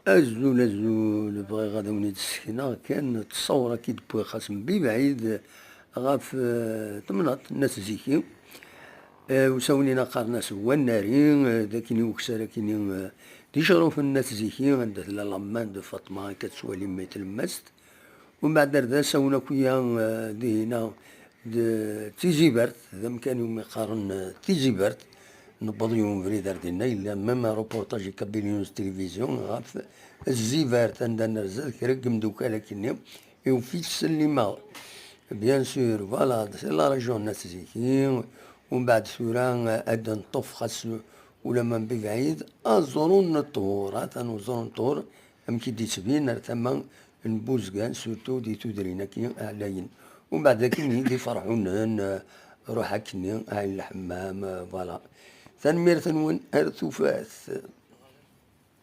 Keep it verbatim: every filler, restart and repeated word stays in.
Azul, azul, bɣiɣ ad awen-id-ssekneɣ kan ttṣawra k-id-wwiɣ xas mbi bɛid ɣef eh, temnaḍt n At Ziki. Eh, usawen-ina qqaren-as Wannari, eh, d akken i ukessar akkenni eh, d icrufen n At Ziki, anda tella lamman d Fatma, akka tettwalim ma tlemmast. Umbeɛd ar d asawen akk-ya eh, dihina d Tizibert, d amkan iwumi qqaren eh, Tizibert. Newweḍ yiwen ubrid ar dinna, yella même reportage i Kabylie News Télévision ɣef Zzibert, anda nerza d kra n yimdukal akkenni i ufis Sellimaɣ. Bien sûr, voilà, c'est la région n At Ziki. Umbeɛd tura eh, ad d-neṭṭef xas ulamma n bibɛid, aẓru n ṭṭhur, atan uẓru n ṭṭhur, amek i d-yettbin ar tama n Buzgan, surtout di tudrin-agi ɛlayen. Umbeɛd akkenni d Iferḥunen, eh, ruḥ akkenni, Ɛin Lḥemmam, eh, voilà. Tanemmirt-nwen, ar tufat.